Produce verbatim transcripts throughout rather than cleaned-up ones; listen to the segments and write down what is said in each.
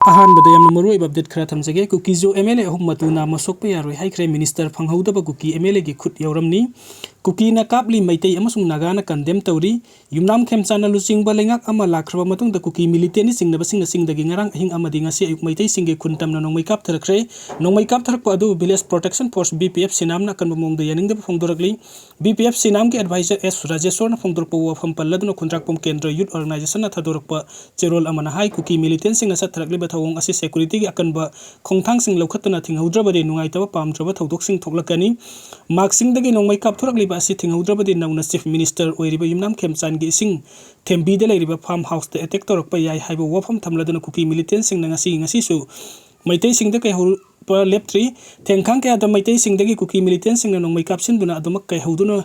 ꯑꯍꯥꯟꯕꯗ ꯌꯥꯝꯅ ꯃꯔꯨꯑꯣꯏꯕ ꯑꯞꯗꯦꯠ ꯈꯔ ꯊꯝꯖꯒꯦ꯫ ꯀꯨꯀꯤꯖꯨ ꯑꯦꯝ ꯑꯦꯜ ꯑꯦ ꯑꯍꯨꯝ ꯃꯇꯨ ꯅꯥꯝꯃ ꯁꯣꯛꯄ ꯌꯥꯔꯣꯏ ꯍꯥꯏꯈ꯭ꯔꯦ꯫ ꯃꯤꯅꯤꯁꯇꯔ ꯐꯪꯍꯧꯗꯕ ꯀꯨꯀꯤ ꯑꯦꯝ ꯑꯦꯜ ꯑꯦꯒꯤ ꯈꯨꯠ ꯌꯥꯎꯔꯝꯅꯤ꯫ ꯀꯨꯀꯤꯅ ꯀꯥꯞꯂꯤ, ꯃꯩꯇꯩ ꯑꯃꯁꯨꯡ ꯅꯥꯒꯥꯅ ꯀꯟꯗꯦꯝ ꯇꯧꯔꯤ꯫ ꯌꯨꯝꯅꯥꯝ ꯈꯦꯝꯆꯥꯟꯅ ꯂꯨꯆꯤꯡꯕ ꯂꯩꯉꯥꯛ ꯑꯃ ꯂꯥꯛꯈ꯭ꯔꯕ ꯃꯇꯨꯡꯗ ꯀꯨꯀꯤ ꯃꯤꯂꯤꯇꯦꯟꯅ ꯆꯤꯡꯅꯕꯁꯤꯡꯅ ꯆꯤꯡꯗꯒꯤ ꯉꯔꯥꯡ ꯑꯍꯤꯡ ꯑꯃꯗꯤ ꯉꯁꯤ ꯑꯌꯨꯛ ꯃꯩꯇꯩꯁꯤꯡꯒꯤ ꯈꯨꯟ ꯇꯝꯅ ꯅꯣꯡꯃꯩ ꯀꯥꯞꯊꯔꯛꯈ꯭ꯔꯦ꯫ ꯅꯣꯡꯃꯩ ꯀꯥꯞꯊꯔꯛꯄ ꯑꯗꯨ village protection force, B P F, ꯁꯤꯅꯥꯝꯅ ꯑꯀꯟꯕ ꯃꯑꯣꯡꯗ ꯌꯥꯅꯤꯡꯗꯕ ꯐꯣꯡꯗꯣꯔꯛꯂꯤ꯫ ꯕꯤ ꯄꯤ ꯑꯦꯐ ꯁꯤꯅꯥꯝꯒꯤ ꯑꯦꯗꯚꯥꯏꯖꯔ ꯑꯦꯁ ꯔꯥꯖꯦꯁꯣꯔꯅ ꯐꯣꯡꯗꯣꯔꯛꯄ ꯋꯥꯐꯝ ꯄꯜꯂꯗꯨꯅ ꯈꯨꯟꯗ꯭ꯔꯥꯛꯄꯝ ꯀꯦꯟꯗ꯭ꯔ ꯌꯨꯠ ꯑꯣꯔꯒꯅꯥꯏꯖꯦꯁꯟꯅ ꯊꯥꯗꯣꯔꯛꯄ ꯆꯦꯔꯣꯜ ꯑꯃꯅ ꯍꯥꯏ, ꯀꯨꯀꯤ ꯃꯤꯂꯤꯇꯦꯟꯁꯤꯡꯅ ꯆꯠꯊꯔꯛꯂꯤꯕ ꯊꯧꯑꯣꯡ ꯑꯁꯤ ꯁꯦꯀ꯭ꯌꯨꯔꯤꯇꯤꯒꯤ ꯑꯀꯟꯕ ꯈꯣꯡꯊꯥꯡꯁꯤꯡ ꯂꯧꯈꯠꯇꯨꯅ ꯊꯤꯡꯍꯧꯗ꯭ꯔꯕꯗꯤ ꯅꯨꯡꯉꯥꯏꯇꯕ ꯄꯥꯝꯗ꯭ꯔꯕ ꯊꯧꯗꯣꯛꯁꯤꯡ ꯊꯣꯛꯂꯛꯀꯅꯤ꯫ ꯃꯥꯔꯛꯁꯤꯡꯗꯒꯤ ꯅꯣꯡꯃꯩ ꯀꯥꯞꯊꯣꯔꯛꯂꯤꯕ ꯑꯁꯤ ꯊꯤꯡꯍꯧꯗ꯭ꯔꯕꯗꯤ ꯅꯧꯅ ꯆꯤꯐ ꯃꯤꯅꯤꯁꯇꯔ ꯑꯣꯏꯔꯤꯕ ꯌꯨꯝꯅꯥꯝ ꯈꯦꯝꯆꯥꯟꯒꯤ ꯏꯁꯤꯡ ꯊꯦꯝꯕꯤꯗ ꯂꯩꯔꯤꯕ ꯐꯥꯔꯝ ꯍꯥꯎꯁꯇ ꯑꯦꯇꯦꯛ ꯇꯧꯔꯛꯄ ꯌꯥꯏ ꯍꯥꯏꯕ ꯋꯥꯐꯝ ꯊꯝꯂꯗꯨꯅ ꯀꯨꯀꯤ ꯃꯤꯂꯤꯇꯦꯟꯁꯤꯡꯅ ꯉꯁꯤ, ꯉꯁꯤꯁꯨ ꯃꯩꯇꯩꯁꯤꯡꯗ ꯀꯩꯍꯧꯕ ꯂꯦꯞꯇ꯭ꯔꯤ꯫ ꯊꯦꯡꯈꯥꯡ ꯀꯌꯥꯗ ꯃꯩꯇꯩꯁꯤꯡꯗꯒꯤ ꯀꯨꯀꯤ ꯃꯤꯂꯤꯇꯦꯟꯁꯤꯡꯅ ꯅꯣꯡꯃꯩ ꯀꯥꯞꯁꯤꯟꯗꯨꯅ ꯑꯗꯨꯃꯛ ꯀꯩꯍꯧꯗꯨꯅ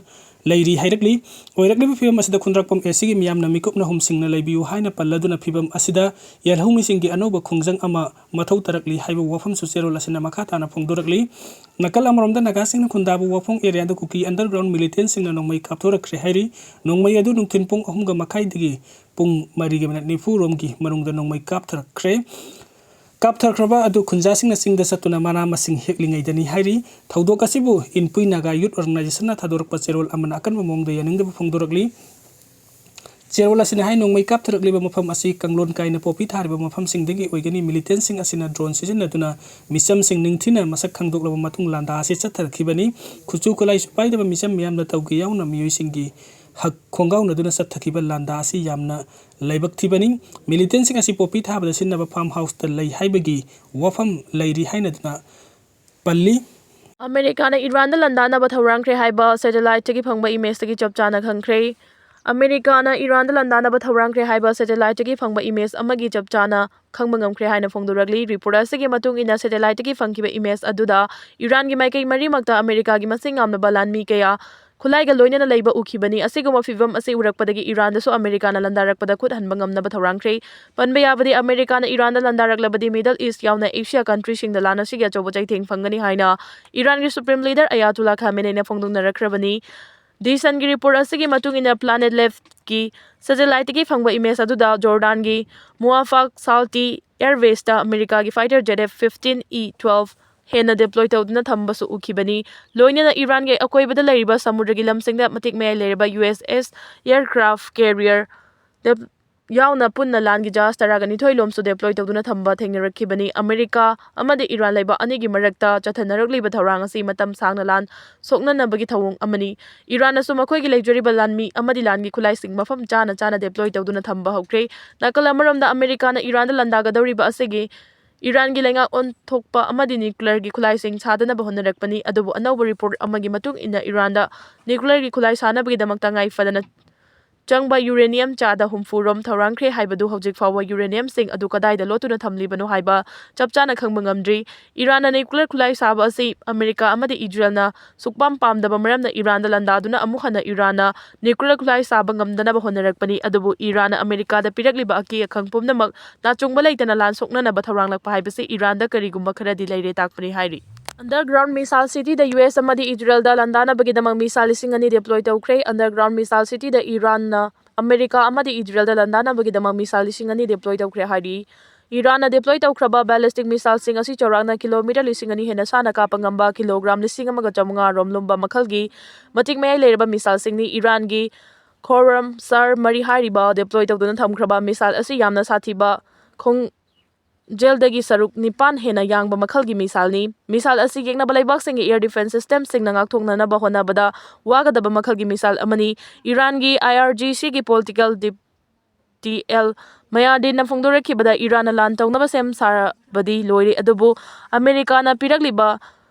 ꯂꯩꯔꯤ ꯍꯥꯏꯔꯛꯂꯤ꯫ ꯑꯣꯏꯔꯛꯂꯤꯕ ꯐꯤꯕꯝ ꯑꯁꯤꯗ ꯈꯨꯟꯗ꯭ꯔꯥꯛꯄꯝ ꯑꯦ ꯁꯤꯒꯤ ꯃꯤꯌꯥꯝꯅ ꯃꯤꯀꯨꯞꯅ ꯍꯨꯝꯁꯤꯡꯅ ꯂꯩꯕꯤꯌꯨ ꯍꯥꯏꯅ ꯄꯜꯂꯗꯨꯅ ꯐꯤꯕꯝ ꯑꯁꯤꯗ ꯌꯦꯜꯍꯧꯃꯤꯁꯤꯡꯒꯤ ꯑꯅꯧꯕ ꯈꯣꯡꯖꯪ ꯑꯃ ꯃꯊꯧ ꯇꯥꯔꯛꯂꯤ ꯍꯥꯏꯕ ꯋꯥꯐꯝꯁꯨ ꯆꯦꯔꯣꯜ ꯑꯁꯤꯅ ꯃꯈꯥ ꯇꯥꯅ ꯐꯣꯡꯗꯣꯔꯛꯂꯤ꯫ ꯅꯥꯀꯜ ꯑꯃꯔꯣꯝꯗ ꯅꯥꯒꯥꯁꯤꯡꯅ ꯈꯨꯟꯗꯥꯕ ꯋꯥꯐꯣꯡ ꯑꯦꯔꯤꯌꯥꯗ ꯀꯨꯀꯤ ꯑꯟꯗꯔꯒ꯭ꯔꯥꯎꯟ ꯃꯤꯂꯤꯇꯦꯟꯁꯤꯡꯅ ꯅꯣꯡꯃꯩ ꯀꯥꯞꯊꯣꯔꯛꯈ꯭ꯔꯦ ꯍꯥꯏꯔꯤ꯫ ꯅꯣꯡꯃꯩ ꯑꯗꯨ ꯅꯨꯡꯊꯤꯜ ꯄꯨꯡ ꯑꯍꯨꯝꯒ ꯃꯈꯥꯏꯗꯒꯤ ꯄꯨꯡ ꯃꯔꯤꯒ ꯃꯤꯅꯠ ꯅꯤꯐꯨ ꯔꯣꯝꯒꯤ ꯃꯅꯨꯡꯗ ꯅꯣꯡꯃꯩ ꯀꯥꯞꯊꯔꯛꯈ꯭ꯔꯦ꯫ ꯀꯥꯞꯊꯔꯛꯈ꯭ꯔꯕ ꯑꯗꯨ ꯈꯨꯟꯖꯥꯁꯤꯡꯅ ꯆꯤꯡꯗ ꯆꯠꯇꯨꯅ ꯃꯅꯥ ꯃꯁꯤꯡ ꯍꯦꯛꯂꯤꯉꯩꯗꯅꯤ ꯍꯥꯏꯔꯤ꯫ ꯊꯧꯗꯣꯛ ꯑꯁꯤꯕꯨ ꯏꯟꯄꯨꯏ ꯅꯥꯒꯥ ꯌꯨꯠ ꯑꯣꯔꯒꯅꯥꯏꯖꯦꯁꯟꯅ ꯊꯥꯗꯣꯔꯛꯄ ꯆꯦꯔꯣꯜ ꯑꯃꯅ ꯑꯀꯟꯕ ꯃꯑꯣꯡꯗ ꯌꯥꯅꯤꯡꯗꯕ ꯐꯣꯡꯗꯣꯔꯛꯂꯤ꯫ ꯆꯦꯔꯣꯜ ꯑꯁꯤꯅ ꯍꯥꯏ, ꯅꯣꯡꯃꯩ ꯀꯥꯞꯊꯔꯛꯂꯤꯕ ꯃꯐꯝ ꯑꯁꯤ ꯀꯥꯡꯂꯣꯟ ꯀꯥꯏꯅ ꯄꯣꯄꯤ ꯊꯥꯔꯤꯕ ꯃꯐꯝꯁꯤꯡꯗꯒꯤ ꯑꯣꯏꯒꯅꯤ꯫ ꯃꯤꯂꯤꯇꯦꯟꯁꯤꯡ ꯑꯁꯤꯅ ꯗ꯭ꯔꯣꯟ ꯁꯤꯖꯤꯟꯅꯗꯨꯅ ꯃꯤꯆꯝꯁꯤꯡ ꯅꯤꯡꯊꯤꯅ ꯃꯁꯛ ꯈꯪꯗꯣꯛꯂꯕ ꯃꯇꯨꯡ ꯂꯥꯟꯗꯥ ꯑꯁꯤ ꯆꯠꯊꯔꯛꯈꯤꯕꯅꯤ꯫ ꯈꯨꯠꯁꯨ ꯈꯨꯠꯂꯥꯏꯁꯨ ꯄꯥꯏꯗꯕ ꯃꯤꯆꯝ ꯃꯤꯌꯥꯝꯅ ꯇꯧꯒꯦ ꯌꯥꯎꯅ ꯃꯤꯑꯣꯏꯁꯤꯡꯒꯤ ꯍꯛ ꯈꯣꯡꯒꯥꯎꯅꯗꯨꯅ ꯆꯠꯊꯈꯤꯕ ꯂꯥꯟꯗꯥ ꯑꯁꯤ ꯌꯥꯝꯅ ꯂꯥꯏꯕꯛ ꯊꯤꯕꯅꯤ꯫ ꯃꯤꯂꯤꯇꯦꯟꯁꯤꯡ ꯑꯁꯤ ꯄꯣꯄꯤ ꯊꯥꯕꯗ ꯁꯤꯖꯤꯟꯅꯕ ꯐꯥꯔꯝ ꯍꯥꯎꯁꯇ ꯂꯩ ꯍꯥꯏꯕꯒꯤ ꯋꯥꯐꯝ ꯂꯩꯔꯤ ꯍꯥꯏꯅꯗꯨꯅ ꯄꯜꯂꯤ꯫ ꯑꯃꯦꯔꯤꯀꯥꯅ ꯏꯔꯥꯟꯗ ꯂꯥꯟꯗꯥꯅꯕ ꯊꯧꯔꯥꯡꯈ꯭ꯔꯦ ꯍꯥꯏꯕ ꯁꯦꯇꯦꯂꯥꯏꯠꯇꯒꯤ ꯐꯪꯕ ꯏꯃꯦꯖꯇꯒꯤ ꯆꯞ ꯆꯥꯅ ꯈꯪꯈ꯭ꯔꯦ꯫ ꯑꯃꯦꯔꯤꯀꯥꯅ ꯏꯔꯥꯟꯗ ꯂꯥꯟꯗꯥꯅꯕ ꯊꯧꯔꯥꯡꯈ꯭ꯔꯦ ꯍꯥꯏꯕ ꯁꯦꯇꯦꯂꯥꯏꯠꯇꯒꯤ ꯐꯪꯕ ꯏꯃꯦꯖ ꯑꯃꯒꯤ ꯆꯞ ꯆꯥꯅ ꯈꯪꯕ ꯉꯝꯈ꯭ꯔꯦ ꯍꯥꯏꯅ ꯐꯣꯡꯗꯣꯔꯛꯂꯤ꯫ ꯔꯤꯄꯣꯔꯠ ꯑꯁꯤꯒꯤ ꯃꯇꯨꯡ ꯏꯟꯅ, ꯁꯦꯇꯦꯂꯥꯏꯠꯇꯒꯤ ꯐꯪꯈꯤꯕ ꯏꯃꯦꯖ ꯑꯗꯨꯗ ꯏꯔꯥꯟꯒꯤ ꯃꯥꯏꯀꯩ ꯃꯔꯤꯃꯛꯇ ꯑꯃꯦꯔꯤꯀꯥꯒꯤ ꯃꯁꯤꯡ ꯌꯥꯝꯂꯕ ꯂꯥꯟꯃꯤ ꯀꯌꯥ ꯈꯨꯠꯂꯥꯏꯒ ꯂꯣꯏꯅꯅ ꯂꯩꯕ ꯎꯈꯤꯕꯅꯤ꯫ ꯑꯁꯤꯒꯨꯝꯕ ꯐꯤꯚꯝ ꯑꯁꯤ ꯎꯔꯛꯄꯗꯒꯤ ꯏꯔꯥꯟꯗꯁꯨ ꯑꯃꯦꯔꯤꯀꯥꯅ ꯂꯥꯟꯗꯥꯔꯛꯄꯗ ꯈꯨꯠ ꯍꯟꯕ ꯉꯝꯅꯕ ꯊꯧꯔꯥꯡꯈ꯭ꯔꯦ꯫ ꯄꯟꯕ ꯌꯥꯕꯗꯤ, ꯑꯃꯦꯔꯤꯀꯥꯅ ꯏꯔꯥꯟꯗ ꯂꯥꯟꯗꯥꯔꯛꯂꯕꯗꯤ ꯃꯤꯗꯜ ꯏꯁ꯭ꯠ ꯌꯥꯎꯅ ꯑꯦꯁꯤꯌꯥ ꯀꯟꯇ꯭ꯔꯤꯁꯤꯡꯗ ꯂꯥꯟ ꯑꯁꯤꯒꯤ ꯑꯆꯧꯕ ꯆꯩꯊꯦꯡ ꯐꯪꯒꯅꯤ ꯍꯥꯏꯅ ꯏꯔꯥꯟꯒꯤ ꯁꯨꯄ꯭ꯔꯤꯝ ꯂꯤꯗꯔ ꯑꯌꯥꯇꯨꯂꯥ ꯈꯥꯃꯦꯅꯦꯅ ꯐꯣꯡꯗꯣꯛꯅꯔꯛꯈ꯭ꯔꯕꯅꯤ꯫ ꯗꯤꯁꯟꯒꯤ ꯔꯤꯄꯣꯔꯠ ꯑꯁꯤꯒꯤ ꯃꯇꯨꯡ ꯏꯟꯅ, ꯄ꯭ꯂꯥꯅꯦꯠ ꯂꯦꯕꯀꯤ ꯁꯦꯇꯦꯂꯥꯏꯠꯇꯒꯤ ꯐꯪꯕ ꯏꯃꯦꯖ ꯑꯗꯨꯗ ꯖꯣꯔꯗꯥꯟꯒꯤ ꯃꯨꯋꯥꯐꯥꯛ ꯁꯥꯜꯇꯤ ꯑꯦꯌꯔꯕꯦꯁꯇ ꯑꯃꯦꯔꯤꯀꯥꯒꯤ fighter Z F fifteen E twelve ꯍꯦꯟꯅ ꯗꯤꯄ꯭ꯂꯣꯏ ꯇꯧꯗꯨꯅ ꯊꯝꯕꯁꯨ ꯎꯈꯤꯕꯅꯤ꯫ ꯂꯣꯏꯅꯅ ꯏꯔꯥꯟꯒꯤ ꯑꯀꯣꯏꯕꯗ ꯂꯩꯔꯤꯕ ꯁꯃꯨꯗ꯭ꯔꯒꯤ ꯂꯝꯁꯤꯡꯗ ꯃꯇꯤꯛ ꯃꯌꯥꯏ ꯂꯩꯔꯕ ꯌꯨ ꯑꯦꯁ ꯑꯦꯁ ꯑꯦꯌꯔꯀ꯭ꯔꯥꯐ ꯀꯦꯔꯤꯌꯔ ꯌꯥꯎꯅ ꯄꯨꯟꯅ ꯂꯥꯟꯒꯤ ꯖꯍꯥꯖ ꯇꯔꯥꯒ ꯅꯤꯊꯣꯏ ꯂꯣꯝꯁꯨ ꯗꯤꯄ꯭ꯂꯣꯏ ꯇꯧꯗꯨꯅ ꯊꯝꯕ ꯊꯦꯡꯅꯔꯛꯈꯤꯕꯅꯤ꯫ ꯑꯃꯦꯔꯤꯀꯥ ꯑꯃꯗꯤ ꯏꯔꯥꯟ ꯂꯩꯕꯥꯛ ꯑꯅꯤꯒꯤ ꯃꯔꯛꯇ ꯆꯠꯊꯅꯔꯛꯂꯤꯕ ꯊꯧꯔꯥꯡ ꯑꯁꯤ ꯃꯇꯝ ꯁꯥꯡꯅ ꯂꯥꯟ ꯁꯣꯛꯅꯅꯕꯒꯤ ꯊꯧꯑꯣꯡ ꯑꯃꯅꯤ꯫ ꯏꯔꯥꯟꯅꯁꯨ ꯃꯈꯣꯏꯒꯤ ꯂꯩꯖꯔꯤꯕ ꯂꯥꯟꯃꯤ ꯑꯃꯗꯤ ꯂꯥꯟꯒꯤ ꯈꯨꯠꯂꯥꯏꯁꯤꯡ ꯃꯐꯝ ꯆꯥꯅ ꯆꯥꯅ ꯗꯤꯄ꯭ꯂꯣꯏ ꯇꯧꯗꯨꯅ ꯊꯝꯕ ꯍꯧꯈ꯭ꯔꯦ꯫ ꯅꯥꯀꯜ ꯑꯃꯔꯣꯝꯗ ꯑꯃꯦꯔꯤꯀꯥꯅ ꯏꯔꯥꯟꯗ ꯂꯥꯟꯗꯥꯒꯗꯧꯔꯤꯕ ꯑꯁꯤꯒꯤ ꯏꯔꯥꯟꯒꯤ ꯂꯩꯉꯥꯛ ꯑꯣꯟꯊꯣꯛꯄ ꯑꯃꯗꯤ ꯅ꯭ꯌꯨꯀ꯭ꯂꯤꯌꯔꯒꯤ ꯈꯨꯠꯂꯥꯏꯁꯤꯡ ꯁꯥꯗꯅꯕ ꯍꯣꯠꯅꯔꯛꯄꯅꯤ꯫ ꯑꯗꯨꯕꯨ ꯑꯅꯧꯕ ꯔꯤꯄꯣꯔꯠ ꯑꯃꯒꯤ ꯃꯇꯨꯡ ꯏꯟꯅ ꯏꯔꯥꯟꯗ ꯅ꯭ꯌꯨꯀ꯭ꯂꯤꯌꯔꯒꯤ ꯈꯨꯠꯂꯥꯏ ꯁꯥꯅꯕꯒꯤꯗꯃꯛꯇ ꯉꯥꯏꯐꯗꯅ ꯆꯪꯕ ꯌꯨꯔꯦꯅꯤꯌꯝ ꯆꯥꯗ ꯍꯨꯝꯐꯨ ꯔꯣꯝ ꯊꯧꯔꯥꯡꯈ꯭ꯔꯦ ꯍꯥꯏꯕꯗꯨ ꯍꯧꯖꯤꯛ ꯐꯥꯎꯕ ꯌꯨꯔꯦꯅꯤꯌꯝꯁꯤꯡ ꯑꯗꯨ ꯀꯗꯥꯏꯗ ꯂꯣꯠꯇꯨꯅ ꯊꯝꯂꯤꯕꯅꯣ ꯍꯥꯏꯕ ꯆꯞ ꯆꯥꯅ ꯈꯪꯕ ꯉꯝꯗ꯭ꯔꯤ꯫ ꯏꯔꯥꯟꯅ ꯅ꯭ꯌꯨꯀ꯭ꯂꯤꯌꯔ ꯈꯨꯠꯂꯥꯏ ꯁꯥꯕ ꯑꯁꯤ ꯑꯃꯦꯔꯤꯀꯥ ꯑꯃꯗꯤ ꯏꯖꯔꯦꯜꯅ ꯁꯨꯛꯄꯥꯝ ꯄꯥꯝꯗꯕ ꯃꯔꯝꯅ ꯏꯔꯥꯟꯗ ꯂꯥꯟꯗꯥꯗꯨꯅ ꯑꯃꯨꯛ ꯍꯟꯅ ꯏꯔꯥꯟꯅ ꯅ꯭ꯌꯨꯀ꯭ꯂꯤꯌꯔ ꯈꯨꯠꯂꯥꯏ ꯁꯥꯕ ꯉꯝꯗꯅꯕ ꯍꯣꯠꯅꯔꯛꯄꯅꯤ꯫ ꯑꯗꯨꯕꯨ ꯏꯔꯥꯟꯅ ꯑꯃꯦꯔꯤꯀꯥꯗ ꯄꯤꯔꯛꯂꯤꯕ ꯑꯀꯤ ꯑꯈꯪ ꯄꯨꯝꯅꯃꯛ ꯅꯥꯆꯨꯡꯕ ꯂꯩꯇꯅ ꯂꯥꯟ ꯁꯣꯛꯅꯅꯕ ꯊꯧꯔꯥꯡꯂꯛꯄ ꯍꯥꯏꯕꯁꯤ ꯏꯔꯥꯟꯗ ꯀꯔꯤꯒꯨꯝꯕ ꯈꯔꯗꯤ ꯂꯩꯔꯦ ꯇꯥꯛꯄꯅꯤ ꯍꯥꯏꯔꯤ꯫ ꯑꯟꯗꯔꯒ꯭ꯔꯥꯎꯟ ꯃꯤꯁꯥꯏꯜ ꯁꯤꯇꯤꯗ ꯌꯨ ꯑꯦꯁ ꯑꯃꯗꯤ ꯏꯖꯔꯦꯜꯗ ꯂꯥꯟꯗꯥꯅꯕꯒꯤꯗꯃꯛ ꯃꯤꯁꯥꯏꯜ ꯂꯤꯁꯤꯡ ꯑꯅꯤ ꯗꯤꯄ꯭ꯂꯣꯏ ꯇꯧꯈ꯭ꯔꯦ꯫ ꯑꯟꯗꯔꯒ꯭ꯔꯥꯎꯟ ꯃꯤꯁꯥꯏꯜ ꯁꯤꯇꯤꯗ ꯏꯔꯥꯟꯅ ꯑꯃꯦꯔꯤꯀꯥ ꯑꯃꯗꯤ ꯏꯖꯔꯦꯜꯗ ꯂꯥꯟꯗꯥꯅꯕꯒꯤꯗꯃꯛ ꯃꯤꯁꯥꯏꯜ ꯂꯤꯁꯤꯡ ꯑꯅꯤ ꯗꯤꯄ꯭ꯂꯣꯏ ꯇꯧꯈ꯭ꯔꯦ ꯍꯥꯏꯔꯤ꯫ ꯏꯔꯥꯟꯅ ꯗꯤꯄ꯭ꯂꯣꯏ ꯇꯧꯈ꯭ꯔꯕ ꯕꯦꯂꯤꯁꯇꯤꯛ ꯃꯤꯁꯥꯏꯜꯁꯤꯡ ꯑꯁꯤ ꯆꯥꯎꯔꯥꯛꯅ ꯀꯤꯂꯣꯃꯤꯇꯔ ꯂꯤꯁꯤꯡ ꯑꯅꯤ ꯍꯦꯟꯅ ꯁꯥꯡꯅ ꯀꯥꯞꯄ ꯉꯝꯕ ꯀꯤꯂꯣꯒ꯭ꯔꯥꯝ ꯂꯤꯁꯤꯡ ꯑꯃꯒ ꯆꯥꯃꯉꯥ ꯔꯣꯝ ꯂꯨꯝꯕ ꯃꯈꯜꯒꯤ ꯃꯇꯤꯛ ꯃꯌꯥꯏ ꯂꯩꯔꯕ ꯃꯤꯁꯥꯏꯜꯁꯤꯡꯅꯤ꯫ ꯏꯔꯥꯟꯒꯤ ꯈꯣꯔꯝ ꯁꯥꯔ ꯃꯔꯤ ꯍꯥꯏꯔꯤꯕ ꯗꯤꯄ꯭ꯂꯣꯏ ꯇꯧꯗꯨꯅ ꯊꯝꯈ꯭ꯔꯕ ꯃꯤꯁꯥꯏꯜ ꯑꯁꯤ ꯌꯥꯝꯅ ꯁꯥꯊꯤꯕ ꯈꯣꯡ ꯖꯦꯜꯗꯒꯤ ꯁꯔꯨꯛ ꯅꯤꯄꯥꯟ ꯍꯦꯟꯅ ꯌꯥꯡꯕ ꯃꯈꯜꯒꯤ ꯃꯤꯁꯥꯏꯜꯅꯤ꯫ ꯃꯤꯁꯥꯏꯜ ꯑꯁꯤ ꯌꯦꯛꯅꯕ ꯂꯩꯕꯥꯛꯁꯤꯡꯒꯤ ꯑꯦꯌꯔ ꯗꯤꯐꯦꯟꯁ ꯁꯤꯁꯇꯦꯝꯁꯤꯡꯅ ꯉꯥꯛꯊꯣꯛꯅꯅꯕ ꯍꯣꯠꯅꯕꯗ ꯋꯥꯒꯗꯕ ꯃꯈꯜꯒꯤ ꯃꯤꯁꯥꯏꯜ ꯑꯃꯅꯤ꯫ ꯏꯔꯥꯟꯒꯤ ꯑꯥꯏ ꯑꯥꯔ ꯖꯤ ꯁꯤꯒꯤ ꯄꯣꯂꯤꯇꯤꯀꯦꯜ ꯗꯤꯞ ꯇꯤ ꯑꯦꯜ ꯃꯌꯥꯔꯗꯤꯟꯅ ꯐꯣꯡꯗꯣꯔꯛꯈꯤꯕꯗ ꯏꯔꯥꯟꯅ ꯂꯥꯟ ꯇꯧꯅꯕ ꯁꯦꯝ ꯁꯥꯕꯗꯤ ꯂꯣꯏꯔꯦ, ꯑꯗꯨꯕꯨ ꯑꯃꯦꯔꯤꯀꯥꯅ ꯄꯤꯔꯛꯂꯤꯕ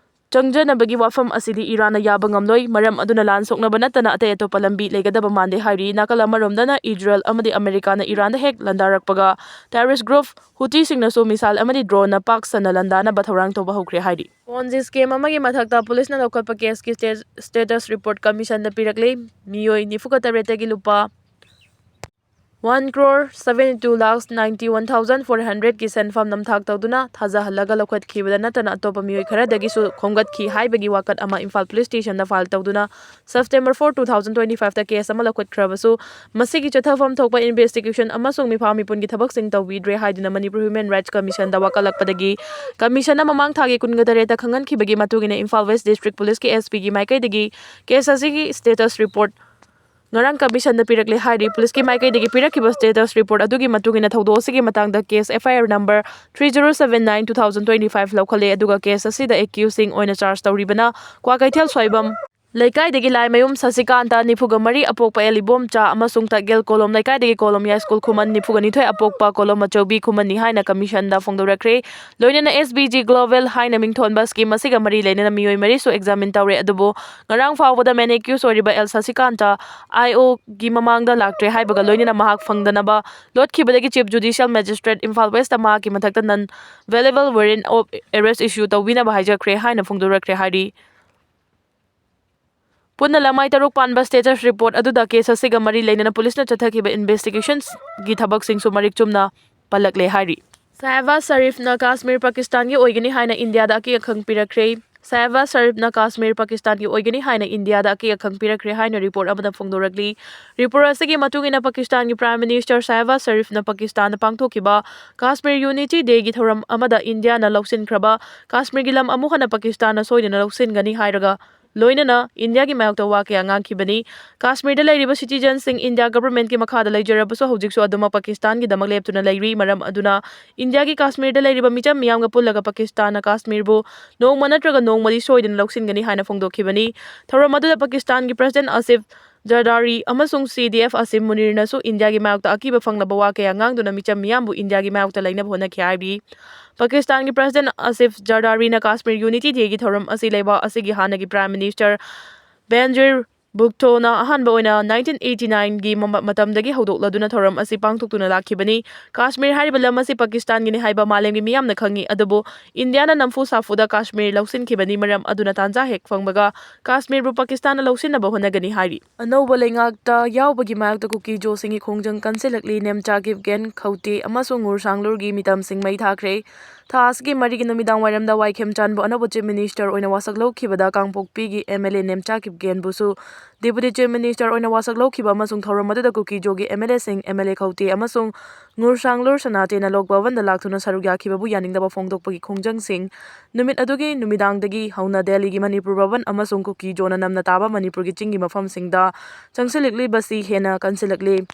ꯆꯪꯖꯅꯕꯒꯤ ꯋꯥꯐꯝ ꯑꯁꯤꯗꯤ ꯏꯔꯥꯟꯅ ꯌꯥꯕ ꯉꯝꯂꯣꯏ꯫ ꯃꯔꯝ ꯑꯗꯨꯅ ꯂꯥꯟ ꯁꯣꯛꯅꯕ ꯅꯠꯇꯅ ꯑꯇꯩ ꯑꯇꯣꯞꯄ ꯂꯝꯕꯤ ꯂꯩꯒꯗꯕ ꯃꯥꯟꯗꯦ ꯍꯥꯏꯔꯤ꯫ ꯅꯥꯀꯜ ꯑꯃꯔꯣꯝꯗꯅ ꯏꯖꯔꯦꯜ ꯑꯃꯗꯤ ꯑꯃꯦꯔꯤꯀꯥꯅ ꯏꯔꯥꯟꯗ ꯍꯦꯛ ꯂꯥꯟꯗꯥꯔꯛꯄꯒ ꯇꯦꯔꯣꯔꯤꯁ ꯒ꯭ꯔꯨꯞ ꯍꯨꯇꯤꯁꯤꯡꯅꯁꯨ ꯃꯤꯁꯥꯏꯜ ꯑꯃꯗꯤ ꯗ꯭ꯔꯣꯟꯅ ꯄꯥꯛ ꯁꯟꯅ ꯂꯥꯟꯗꯥꯅꯕ ꯊꯧꯔꯥꯡ ꯇꯧꯕ ꯍꯧꯈ꯭ꯔꯦ ꯍꯥꯏꯔꯤ꯫ ꯄꯣꯟꯖꯤ ꯁ꯭ꯀꯦꯝ ꯑꯃꯒꯤ ꯃꯊꯛꯇ ꯄꯨꯂꯤꯁꯅ ꯂꯧꯈꯠꯄ ꯀꯦꯁꯀꯤ ꯁ꯭ꯇꯦ-, ꯁ꯭ꯇꯦꯇꯁ ꯔꯤꯄꯣꯔꯠ ꯀꯃꯤꯁꯟꯗ ꯄꯤꯔꯛꯂꯤ꯫ ꯃꯤꯑꯣꯏ ꯅꯤꯐꯨꯒ ꯇꯔꯦꯠꯇꯒꯤ ꯂꯨꯄꯥ One crore seventy two lakhs ninety one thousand four hundred ꯀꯤ ꯁꯦꯟꯐꯝ ꯅꯝꯊꯥꯛ ꯇꯧꯗꯨꯅ ꯊꯥꯖꯍꯜꯂꯒ ꯂꯧꯈꯠꯈꯤꯕꯗ ꯅꯠꯇꯅ ꯑꯇꯣꯞꯄ ꯃꯤꯑꯣꯏ ꯈꯔꯗꯒꯤꯁꯨ ꯈꯣꯝꯒꯠꯈꯤ ꯍꯥꯏꯕꯒꯤ ꯋꯥꯀꯠ ꯑꯃ ꯏꯝꯐꯥꯜ ꯄꯨꯂꯤꯁ ꯁ꯭ꯇꯦꯁꯟꯗ ꯐꯥꯏꯜ ꯇꯧꯗꯨꯅ September four, two thousand twenty five ꯇ ꯀꯦꯁ ꯑꯃ ꯂꯧꯈꯠꯈ꯭ꯔꯕꯁꯨ, ꯃꯁꯤꯒꯤ ꯆꯠꯊꯐꯝ ꯊꯣꯛꯄ ꯏꯟꯚꯦꯁꯇꯤꯒꯦꯁꯟ ꯑꯃꯁꯨꯡ ꯃꯤꯐꯥ ꯃꯤꯄꯨꯟꯒꯤ ꯊꯕꯛꯁꯤꯡ ꯇꯧꯕꯤꯗ꯭ꯔꯦ ꯍꯥꯏꯗꯨꯅ ꯃꯅꯤꯄꯨꯔ ꯍ꯭ꯌꯨꯃꯦꯟ ꯔꯥꯏꯠꯁ ꯀꯃꯤꯁꯟꯗ ꯋꯥꯀꯠꯂꯛꯄꯗꯒꯤ ꯀꯃꯤꯁꯟꯅ ꯃꯃꯥꯡ ꯊꯥꯒꯤ ꯀꯨꯟꯒ ꯇꯔꯦꯠꯇ ꯈꯪꯍꯟꯈꯤꯕꯒꯤ ꯃꯇꯨꯡ ꯏꯟꯅ ꯏꯝꯐꯥꯜ ꯋꯦꯁ ꯗꯤꯁꯇ꯭ꯔꯤꯛ ꯄꯨꯂꯤꯁꯀꯤ SP ꯒꯤ ꯃꯥꯏꯀꯩꯗꯒꯤ ꯀꯦꯁ ꯑꯁꯤꯒꯤ ꯁ꯭ꯇꯦꯇꯁ ꯔꯤꯄꯣꯔꯠ ꯉꯔꯥꯡ ꯀꯃꯤꯁꯟꯗ ꯄꯤꯔꯛꯂꯦ ꯍꯥꯏꯔꯤ꯫ ꯄꯨꯂꯤꯁꯀꯤ ꯃꯥꯏꯀꯩꯗꯒꯤ ꯄꯤꯔꯛꯈꯤꯕ ꯁ꯭ꯇꯦꯇꯁ ꯔꯤꯄꯣꯔꯠ ꯑꯗꯨꯒꯤ ꯃꯇꯨꯡ ꯏꯟꯅ ꯊꯧꯗꯣꯛ ꯑꯁꯤꯒꯤ ꯃꯇꯥꯡꯗ case FIR number three zero seven nine two thousand twenty five ꯂꯧꯈꯠꯂꯦ, ꯑꯗꯨꯒ ꯀꯦꯁ ꯑꯁꯤꯗ ꯑꯦꯀ꯭ꯌꯨꯁꯁꯤꯡ ꯑꯣꯏꯅ ꯆꯥꯔꯖ ꯇꯧꯔꯤꯕꯅ ꯀ꯭ꯋꯥꯀꯩꯊꯦꯜ ꯁ꯭ꯋꯥꯏꯕꯝ, ꯂꯩꯀꯥꯏꯗꯒꯤ ꯂꯥꯏꯃꯌꯨꯝ ꯁꯁꯤꯀꯥꯟꯇ, ꯅꯤꯐꯨꯒ ꯃꯔꯤ, ꯑꯄꯣꯛꯄ ꯑꯦꯜ ꯏꯕꯣꯝꯆꯥ, ꯑꯃꯁꯨꯡ ꯇꯛꯌꯦꯜ ꯀꯣꯂꯣꯝ ꯂꯩꯀꯥꯏꯗꯒꯤ ꯀꯣꯂꯣꯝ ꯌꯥꯏꯁ꯭ꯀꯨꯜ ꯈꯨꯃꯟ, ꯅꯤꯐꯨꯒ ꯅꯤꯊꯣꯏ, ꯑꯄꯣꯛꯄ ꯀꯣꯂꯣꯝ ꯑꯆꯧꯕꯤ ꯈꯨꯃꯟꯅꯤ ꯍꯥꯏꯅ ꯀꯃꯤꯁꯟꯗ ꯐꯣꯡꯗꯣꯔꯛꯈ꯭ꯔꯦ꯫ ꯂꯣꯏꯅꯅ SBG Global ꯍꯥꯏꯅ ꯃꯤꯡꯊꯣꯟꯕ ꯁ꯭ꯀꯤꯝ ꯑꯁꯤꯒ ꯃꯔꯤ ꯂꯩꯅꯅ ꯃꯤꯑꯣꯏ ꯃꯔꯤꯁꯨ ꯑꯦꯛꯖꯥꯃꯤꯟ ꯇꯧꯔꯦ, ꯑꯗꯨꯕꯨ ꯉꯔꯥꯡ ꯐꯥꯎꯕꯗ ꯃꯦꯟ ꯑꯦꯀ꯭ꯌꯨꯁ ꯑꯣꯏꯔꯤꯕ ꯑꯦꯜ ꯁꯁꯤꯀꯥꯟꯇ IO ꯒꯤ ꯃꯃꯥꯡꯗ ꯂꯥꯛꯇ꯭ꯔꯦ ꯍꯥꯏꯕꯒ ꯂꯣꯏꯅꯅ ꯃꯍꯥꯛ ꯐꯪꯗꯅꯕ ꯂꯣꯠꯈꯤꯕꯗꯒꯤ Chief Judicial Magistrate Imphal west ꯃꯍꯥꯛꯀꯤ ꯃꯊꯛꯇ non bailable warrant of arrest issue ꯇꯧꯕꯤꯅꯕ ꯍꯥꯏꯖꯈ꯭ꯔꯦ ꯍꯥꯏꯅ ꯐꯣꯡꯗꯣꯔꯛꯈ꯭ꯔꯦ ꯍꯥꯏꯔꯤ꯫ ꯄꯨꯟꯅ ꯂꯃꯥꯏ ꯇꯔꯨꯛ ꯄꯥꯟꯕ ꯁ꯭ꯇꯦꯇꯁ ꯔꯤꯄꯣꯔꯠ ꯑꯗꯨꯗ ꯀꯦꯁ ꯑꯁꯤꯒ ꯃꯔꯤ ꯂꯩꯅꯅ ꯄꯨꯂꯤꯁꯅ ꯆꯠꯊꯈꯤꯕ ꯏꯟꯚꯦꯁꯇꯤꯒꯦꯁꯟꯒꯤ ꯊꯕꯛꯁꯤꯡꯁꯨ ꯃꯔꯤꯛ ꯆꯨꯝꯅ ꯄꯜꯂꯛꯂꯦ ꯍꯥꯏꯔꯤ꯫ ꯁꯥꯍꯕꯥꯖ ꯁꯔꯤꯐꯅ ꯀꯥꯁꯃꯤꯔ ꯄꯥꯀꯤꯁꯇꯥꯟꯒꯤ ꯑꯣꯏꯒꯅꯤ ꯍꯥꯏꯅ ꯏꯟꯗꯤꯌꯥꯗ ꯑꯀꯦ ꯑꯈꯪ ꯄꯤꯔꯛꯈ꯭ꯔꯦ꯫ ꯁꯥꯍꯕꯥꯖ ꯁꯔꯤꯐꯅ ꯀꯥꯁꯃꯤꯔ ꯄꯥꯀꯤꯁꯇꯥꯟꯒꯤ ꯑꯣꯏꯒꯅꯤ ꯍꯥꯏꯅ ꯏꯟꯗꯤꯌꯥꯗ ꯑꯀꯦ ꯑꯈꯪ ꯄꯤꯔꯛꯈ꯭ꯔꯦ ꯍꯥꯏꯅ ꯔꯤꯄꯣꯔꯠ ꯑꯃꯗ ꯐꯣꯡꯗꯣꯔꯛꯂꯤ꯫ ꯔꯤꯄꯣꯔꯠ ꯑꯁꯤꯒꯤ ꯃꯇꯨꯡ ꯏꯟꯅ ꯄꯥꯀꯤꯁꯇꯥꯟꯒꯤ ꯄ꯭ꯔꯥꯏꯝ ꯃꯤꯅꯤꯁꯇꯔ ꯁꯥꯍꯕꯥꯖ ꯁꯔꯤꯐꯅ ꯄꯥꯀꯤꯁꯇꯥꯟꯗ ꯄꯥꯡꯊꯣꯛꯈꯤꯕ ꯀꯥꯁꯃꯤꯔ ꯌꯨꯅꯤꯇꯤ ꯗꯦꯒꯤ ꯊꯧꯔꯝ ꯑꯃꯗ ꯏꯟꯗꯤꯌꯥꯅ ꯂꯧꯁꯤꯟꯈ꯭ꯔꯕ ꯀꯥꯁꯃꯤꯔꯒꯤ ꯂꯝ ꯑꯃꯨꯛ ꯍꯟꯅ ꯄꯥꯀꯤꯁꯇꯥꯟꯅ ꯁꯣꯏꯗꯅ ꯂꯧꯁꯤꯟꯒꯅꯤ ꯍꯥꯏꯔꯒ ꯂꯣꯏꯅꯅ ꯏꯟꯗꯤꯌꯥꯒꯤ ꯃꯥꯌꯣꯛꯇ ꯋꯥ ꯀꯌꯥ ꯉꯥꯡꯈꯤꯕꯅꯤ꯫ ꯀꯥꯁꯃꯤꯔꯗ ꯂꯩꯔꯤꯕ ꯁꯤꯇꯤꯖꯟꯁꯤꯡ ꯏꯟꯗꯤꯌꯥ ꯒꯚꯔꯟꯃꯦꯟꯠꯀꯤ ꯃꯈꯥꯗ ꯂꯩꯖꯔꯕꯁꯨ ꯍꯧꯖꯤꯛꯁꯨ ꯑꯗꯨꯃꯛ ꯄꯥꯀꯤꯁꯇꯥꯟꯒꯤꯗꯃꯛ ꯂꯦꯞꯇꯨꯅ ꯂꯩꯔꯤ꯫ ꯃꯔꯝ ꯑꯗꯨꯅ ꯏꯟꯗꯤꯌꯥꯒꯤ ꯀꯥꯁꯃꯤꯔꯗ ꯂꯩꯔꯤꯕ ꯃꯤꯆꯝ ꯃꯤꯌꯥꯝꯒ ꯄꯨꯜꯂꯒ ꯄꯥꯀꯤꯁꯇꯥꯟꯅ ꯀꯥꯁꯃꯤꯔꯕꯨ ꯅꯣꯡꯃ ꯅꯠꯇ꯭ꯔꯒ ꯅꯣꯡꯃꯗꯤ ꯁꯣꯏꯗꯅ ꯂꯧꯁꯤꯟꯒꯅꯤ ꯍꯥꯏꯅ ꯐꯣꯡꯗꯣꯛꯈꯤꯕꯅꯤ꯫ ꯊꯧꯔꯝ ꯑꯗꯨꯗ ꯄꯥꯀꯤꯁꯇꯥꯟꯒꯤ ꯄ꯭ꯔꯁꯤꯗꯦꯟꯠ ꯑꯁꯤꯐ ꯖꯔꯗꯥꯔꯤ ꯑꯃꯁꯨꯡ CDF ꯑꯁꯤꯝ ꯃꯨꯅꯤꯔꯅꯁꯨ ꯏꯟꯗꯤꯌꯥꯒꯤ ꯃꯥꯌꯣꯛꯇ ꯑꯀꯤꯕ ꯐꯪꯂꯕ ꯋꯥ ꯀꯌꯥ ꯉꯥꯡꯗꯨꯅ ꯃꯤꯆꯝ ꯃꯤꯌꯥꯝꯕꯨ ꯏꯟꯗꯤꯌꯥꯒꯤ ꯃꯥꯌꯣꯛꯇ ꯂꯩꯅꯕ ꯍꯣꯠꯅꯈꯤ ꯍꯥꯏꯔꯤ꯫ ꯄꯥꯀꯤꯁꯇꯥꯟꯒꯤ ꯄ꯭ꯔꯁꯤꯗꯦꯟꯠ ꯑꯁꯤꯐ ꯖꯔꯗꯥꯔꯤꯅ ꯀꯥꯁꯃꯤꯔ ꯌꯨꯅꯤꯇꯤ ꯗꯦꯒꯤ ꯊꯧꯔꯝ ꯑꯁꯤ ꯂꯩꯕꯥꯛ ꯑꯁꯤꯒꯤ ꯍꯥꯟꯅꯒꯤ ꯄ꯭ꯔꯥꯏꯝ ꯃꯤꯅꯤꯁꯇꯔ ꯕꯦꯟꯖꯤꯔ ꯕꯨꯛꯊꯣꯅ ꯑꯍꯥꯟꯕ ꯑꯣꯏꯅ nineteen eighty nineꯒꯤ ꯃ-, ꯃꯇꯝꯗꯒꯤ ꯍꯧꯗꯣꯛꯂꯗꯨꯅ ꯊꯧꯔꯝ ꯑꯁꯤ ꯄꯥꯡꯊꯣꯛꯇꯨꯅ ꯂꯥꯛꯈꯤꯕꯅꯤ꯫ ꯀꯥꯁꯃꯤꯔ ꯍꯥꯏꯔꯤꯕ ꯂꯝ ꯑꯁꯤ ꯄꯥꯀꯤꯁꯇꯥꯟꯒꯤꯅꯤ ꯍꯥꯏꯕ ꯃꯥꯂꯦꯝꯒꯤ ꯃꯤꯌꯥꯝꯅ ꯈꯪꯏ, ꯑꯗꯨꯕꯨ ꯏꯟꯗꯤꯌꯥꯅ ꯅꯝꯐꯨ ꯁꯥꯐꯨꯗ ꯀꯥꯁꯃꯤꯔ ꯂꯧꯁꯤꯟꯈꯤꯕꯅꯤ꯫ ꯃꯔꯝ ꯑꯗꯨꯅ ꯇꯥꯟꯖꯥ ꯍꯦꯛ ꯐꯪꯕꯒ ꯀꯥꯁꯃꯤꯔꯕꯨ ꯄꯥꯀꯤꯁꯇꯥꯟꯅ ꯂꯧꯁꯤꯟꯅꯕ ꯍꯣꯠꯅꯒꯅꯤ ꯍꯥꯏꯔꯤ꯫ ꯑꯅꯧꯕ ꯂꯩꯉꯥꯛꯇ ꯌꯥꯎꯕꯒꯤ ꯃꯥꯌꯣꯛꯇ ꯀꯨꯀꯤꯖꯣꯁꯤꯡꯒꯤ ꯈꯣꯡꯖꯪ ꯀꯟꯁꯤꯜꯂꯛꯂꯤ꯫ ꯅꯦꯝꯆꯥ ꯀꯤꯞꯒꯦꯟ, ꯈꯧꯇꯦ ꯑꯃꯁꯨꯡ ꯉꯨꯔꯁꯥꯡꯂꯨꯔꯒꯤ ꯃꯤꯇꯝꯁꯤꯡ ꯃꯩ ꯊꯥꯈ꯭ꯔꯦ꯫ ꯊꯥ ꯑꯁꯤꯒꯤ ꯃꯔꯤꯒꯤ ꯅꯨꯃꯤꯗꯥꯡ ꯋꯥꯏꯔꯝꯗ ꯋꯥꯏꯈꯦꯝꯆꯥꯟꯕꯨ ꯑꯅꯧꯕ Chief Minister ꯑꯣꯏꯅ ꯋꯥꯁꯛ ꯂꯧꯈꯤꯕꯗ ꯀꯥꯡꯄꯣꯛꯄꯤꯒꯤ MLA Nemcha ꯀꯤꯞꯒꯦꯟꯕꯨꯁꯨ Deputy Chief Minister ꯑꯣꯏꯅ ꯋꯥꯁꯛ ꯂꯧꯈꯤꯕ ꯑꯃꯁꯨꯡ ꯊꯧꯔꯝ ꯑꯗꯨꯗ ꯀꯨꯀꯤꯖꯣꯒꯤ MLAꯁꯤꯡ, MLA ꯈꯧꯇꯦ ꯑꯃꯁꯨꯡ ꯉꯨꯔꯁꯥꯡꯂꯨꯔ ꯁꯅꯥꯇꯦꯅ ꯂꯣꯛ ꯚꯕꯟꯗ ꯂꯥꯛꯇꯨꯅ ꯁꯔꯨꯛ ꯌꯥꯈꯤꯕꯕꯨ ꯌꯥꯅꯤꯡꯗꯕ ꯐꯣꯡꯗꯣꯛꯄꯒꯤ ꯈꯣꯡꯖꯪꯁꯤꯡ ꯅꯨꯃꯤꯠ ꯑꯗꯨꯒꯤ ꯅꯨꯃꯤꯗꯥꯡꯗꯒꯤ ꯍꯧꯅ ꯗꯦꯜꯂꯤꯒꯤ ꯃꯅꯤꯄꯨꯔ ꯚꯕꯟ ꯑꯃꯁꯨꯡ ꯀꯨꯀꯤꯖꯣꯅ ꯅꯝꯅ ꯇꯥꯕ ꯃꯅꯤꯄꯨꯔꯒꯤ ꯆꯤꯡꯒꯤ ꯃꯐꯝꯁꯤꯡꯗ ꯆꯪꯁꯤꯜꯂꯛꯂꯤꯕꯁꯤ ꯍꯦꯟꯅ ꯀꯟꯁꯤꯜꯂꯛꯂꯤ꯫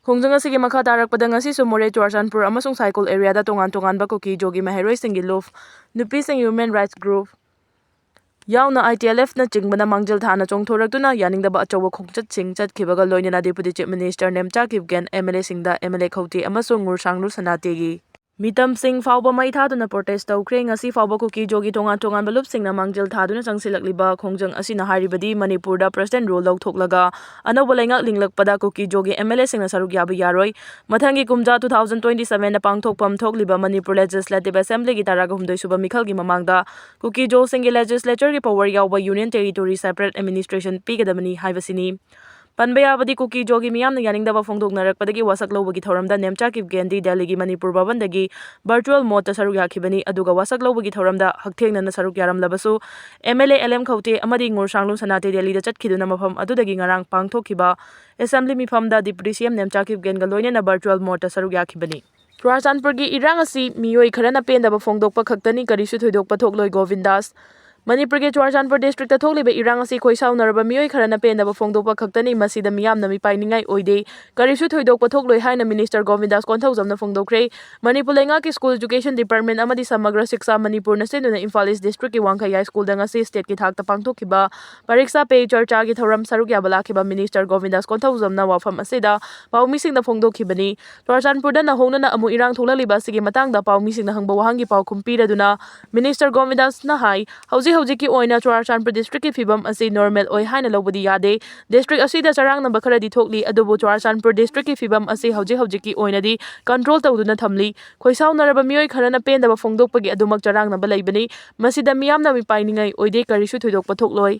ꯈꯣꯡꯖꯪ ꯑꯁꯤꯒꯤ ꯃꯈꯥ ꯇꯥꯔꯛꯄꯗ ꯉꯁꯤꯁꯨ ꯃꯣꯔꯦ, ꯆꯨꯔꯆꯥꯟꯄꯨꯔ ꯑꯃꯁꯨꯡ ꯁꯥꯏꯀꯣꯜ areaꯗ ꯇꯣꯉꯥꯟ ꯇꯣꯉꯥꯟꯕ ꯀꯨꯀꯤꯖꯣꯒꯤ ꯃꯍꯩꯔꯣꯏꯁꯤꯡꯒꯤ ꯂꯨꯞ, ꯅꯨꯄꯤꯁꯤꯡ human rights group ꯌꯥꯎꯅ ITLFꯅꯆꯤꯡꯕꯅ ꯃꯥꯡꯖꯤꯜ ꯊꯥꯅ ꯆꯣꯡꯊꯣꯔꯛꯇꯨꯅ ꯌꯥꯅꯤꯡꯗꯕ ꯑꯆꯧꯕ ꯈꯣꯡꯆꯠꯁꯤꯡ ꯆꯠꯈꯤꯕꯒ ꯂꯣꯏꯅꯅ Deputy Chief Minister Nemcha Kipgen, MLAꯁꯤꯡꯗ MLA ꯈꯧꯇꯦ ꯑꯃꯁꯨꯡ ꯉꯨꯔꯁꯥꯡꯂꯨ ꯁꯅꯥꯇꯦꯒꯤ ꯃꯤꯇꯝꯁꯤꯡ ꯐꯥꯎꯕ ꯃꯩ ꯊꯥꯗꯨꯅ protest ꯇꯧꯈ꯭ꯔꯦ꯫ ꯉꯁꯤ ꯐꯥꯎꯕ ꯀꯨꯀꯤꯖꯣꯒꯤ ꯇꯣꯉꯥꯟ ꯇꯣꯉꯥꯟꯕ ꯂꯨꯞꯁꯤꯡꯅ ꯃꯥꯡꯖꯤꯜ ꯊꯥꯗꯨꯅ ꯆꯪꯁꯤꯜꯂꯛꯂꯤꯕ ꯈꯣꯡꯖꯪ ꯑꯁꯤꯅ ꯍꯥꯏꯔꯤꯕꯗꯤ ꯃꯅꯤꯄꯨꯔꯗ President rule ꯂꯧꯊꯣꯛꯂꯒ ꯑꯅꯧꯕ ꯂꯩꯉꯥꯛ ꯂꯤꯡꯂꯛꯄꯗ ꯀꯨꯀꯤꯖꯣꯒꯤ MLAꯁꯤꯡꯅ ꯁꯔꯨꯛ ꯌꯥꯕ ꯌꯥꯔꯣꯏ꯫ ꯃꯊꯪꯒꯤ ꯀꯨꯝꯖꯥ two thousand twenty sevenꯗ ꯄꯥꯡꯊꯣꯛꯐꯝ ꯊꯣꯛꯂꯤꯕ ꯃꯅꯤꯄꯨꯔ Legislative Assemblyꯒꯤ ꯇꯔꯥꯒ ꯍꯨꯝꯗꯣꯏ ꯁꯨꯕ ꯃꯤꯈꯜꯒꯤ ꯃꯃꯥꯡꯗ ꯀꯨꯀꯤꯖꯣꯁꯤꯡꯒꯤ legislatureꯒꯤ power ꯌꯥꯎꯕ Union Territory separate administration ꯄꯤꯒꯗꯕꯅꯤ ꯍꯥꯏꯕꯁꯤꯅꯤ꯫ ꯄꯟꯕ ꯌꯥꯕꯗꯤ, ꯀꯨꯀꯤꯖꯣꯒꯤ ꯃꯤꯌꯥꯝꯅ ꯌꯥꯅꯤꯡꯗꯕ ꯐꯣꯡꯗꯣꯛꯅꯔꯛꯄꯗꯒꯤ ꯋꯥꯁꯛ ꯂꯧꯕꯒꯤ ꯊꯧꯔꯝꯗ ꯅꯦꯝꯆꯥ ꯀꯤꯞꯒꯦꯟꯗꯤ ꯗꯦꯜꯂꯤꯒꯤ ꯃꯅꯤꯄꯨꯔ ꯚꯕꯟꯗꯒꯤ virtual modeꯇ ꯁꯔꯨꯛ ꯌꯥꯈꯤꯕꯅꯤ꯫ ꯑꯗꯨꯒ ꯋꯥꯁꯛ ꯂꯧꯕꯒꯤ ꯊꯧꯔꯝꯗ ꯍꯛꯊꯦꯡꯅꯅ ꯁꯔꯨꯛ ꯌꯥꯔꯝꯂꯕꯁꯨ, MLA LM ꯈꯧꯇꯦ ꯑꯃꯗꯤ ꯉꯨꯔꯁꯥꯡꯂꯨ ꯁꯅꯥꯇꯦ ꯗꯦꯜꯂꯤꯗ ꯆꯠꯈꯤꯗꯨꯅ ꯃꯐꯝ ꯑꯗꯨꯗꯒꯤ ꯉꯔꯥꯡ ꯄꯥꯡꯊꯣꯛꯈꯤꯕ Assembly ꯃꯤꯐꯝꯗ Deputy CM ꯅꯦꯝꯆꯥ ꯀꯤꯞꯒꯦꯟꯒ ꯂꯣꯏꯅꯅ virtual modeꯇ ꯁꯔꯨꯛ ꯌꯥꯈꯤꯕꯅꯤ꯫ ꯆꯨꯔꯥꯆꯥꯟꯄꯨꯔꯒꯤ ꯏꯔꯥꯡ ꯑꯁꯤ ꯃꯤꯑꯣꯏ ꯈꯔꯅ ꯄꯦꯟꯗꯕ ꯐꯣꯡꯗꯣꯛꯄ ꯈꯛꯇꯅꯤ, ꯀꯔꯤꯁꯨ ꯊꯣꯏꯗꯣꯛꯄ ꯊꯣꯛꯂꯣꯏ, ꯒꯣꯕꯤꯟꯗꯥꯁ꯫ ꯃꯅꯤꯄꯨꯔꯒꯤ ꯆꯨꯔꯥꯆꯥꯟꯄꯨꯔ districtꯇ ꯊꯣꯛꯂꯤꯕ ꯏꯔꯥꯡ ꯑꯁꯤ ꯈꯣꯏ ꯁꯥꯎꯅꯔꯕ ꯃꯤꯑꯣꯏ ꯈꯔꯅ ꯄꯦꯟꯗꯕ ꯐꯣꯡꯗꯣꯛꯄ ꯈꯛꯇꯅꯤ, ꯃꯁꯤꯗ ꯃꯤꯌꯥꯝꯅ ꯃꯤꯄꯥꯏꯅꯤꯡꯉꯥꯏ ꯑꯣꯏꯗꯦ, ꯀꯔꯤꯁꯨ ꯊꯣꯏꯗꯣꯛꯄ ꯊꯣꯛꯂꯣꯏ ꯍꯥꯏꯅ Minister ꯒꯣꯕꯤꯟꯗꯥꯁ ꯀꯣꯟꯊꯧꯖꯝꯅ ꯐꯣꯡꯗꯣꯛꯈ꯭ꯔꯦ꯫ ꯃꯅꯤꯄꯨꯔ ꯂꯩꯉꯥꯛꯀꯤ School Education Department ꯑꯃꯗꯤ ꯁꯃꯒ꯭ꯔ ꯁꯤꯛꯁꯥ ꯃꯅꯤꯄꯨꯔꯅ ꯁꯤꯟꯗꯨꯅ ꯏꯝꯐꯥꯜ East districtꯀꯤ ꯋꯥꯡꯈꯩ High Schoolꯗ ꯉꯁꯤ stateꯀꯤ ꯊꯥꯛꯇ ꯄꯥꯡꯊꯣꯛꯈꯤꯕ ꯄꯔꯤꯛꯁꯥ ꯄꯦ ꯆꯔꯆꯥꯒꯤ ꯊꯧꯔꯝ ꯁꯔꯨꯛ ꯌꯥꯕ ꯂꯥꯛꯈꯤꯕ Minister ꯒꯣꯕꯤꯟꯗꯥꯁ ꯀꯣꯟꯊꯧꯖꯝꯅ ꯋꯥꯐꯝ ꯑꯁꯤꯗ ꯄꯥꯎꯃꯤꯁꯤꯡꯗ ꯐꯣꯡꯗꯣꯛꯈꯤꯕꯅꯤ꯫ ꯆꯨꯔꯥꯆꯥꯟꯄꯨꯔꯗ ꯅꯧꯍꯧꯅꯅ ꯑꯃꯨꯛ ꯏꯔꯥꯡ ꯊꯣꯛꯂꯛꯂꯤꯕ ꯑꯁꯤꯒꯤ ꯃꯇꯥꯡꯗ ꯄꯥꯎꯃꯤꯁꯤꯡꯅ ꯍꯪꯕ ꯋꯥꯍꯪꯒꯤ ꯄꯥꯎꯈꯨꯝ ꯄꯤꯔꯗꯨꯅ Minister ꯒꯣꯕꯤꯟꯗꯥꯁꯅ ꯍꯥꯏ, ꯍꯧꯖꯤꯛ ꯍꯧꯖꯤꯛꯀꯤ ꯑꯣꯏꯅ ꯆꯨꯔꯥꯆꯥꯟꯄꯨꯔ ꯗꯤꯁꯇ꯭ꯔꯤꯛꯀꯤ ꯐꯤꯕꯝ ꯑꯁꯤ ꯅꯣꯔꯃꯦꯜ ꯑꯣꯏ ꯍꯥꯏꯅ ꯂꯧꯕꯗꯤ ꯌꯥꯗꯦ꯫ ꯗꯤꯁꯇ꯭ꯔꯤꯛ ꯑꯁꯤꯗ ꯆꯔꯥꯡꯅꯕ ꯈꯔꯗꯤ ꯊꯣꯛꯂꯤ, ꯑꯗꯨꯕꯨ ꯆꯨꯔꯥꯆꯥꯟꯄꯨꯔ ꯗꯤꯁꯇ꯭ꯔꯤꯛꯀꯤ ꯐꯤꯕꯝ ꯑꯁꯤ ꯍꯧꯖꯤꯛ ꯍꯧꯖꯤꯛꯀꯤ ꯑꯣꯏꯅꯗꯤ ꯀꯟꯇ꯭ꯔꯣꯜ ꯇꯧꯗꯨꯅ ꯊꯝꯂꯤ꯫ ꯈꯣꯏꯁꯥꯎꯅꯔꯕ ꯃꯤꯑꯣꯏ ꯈꯔꯅ ꯄꯦꯟꯗꯕ ꯐꯣꯡꯗꯣꯛꯄꯒꯤ ꯑꯗꯨꯃꯛ ꯆꯔꯥꯡꯅꯕ ꯂꯩꯕꯅꯤ꯫ ꯃꯁꯤꯗ ꯃꯤꯌꯥꯝꯅ ꯃꯤꯄꯥꯏꯅꯤꯡꯉꯥꯏ ꯑꯣꯏꯗꯦ, ꯀꯔꯤꯁꯨ ꯊꯣꯏꯗꯣꯛꯄ ꯊꯣꯛꯂꯣꯏ꯫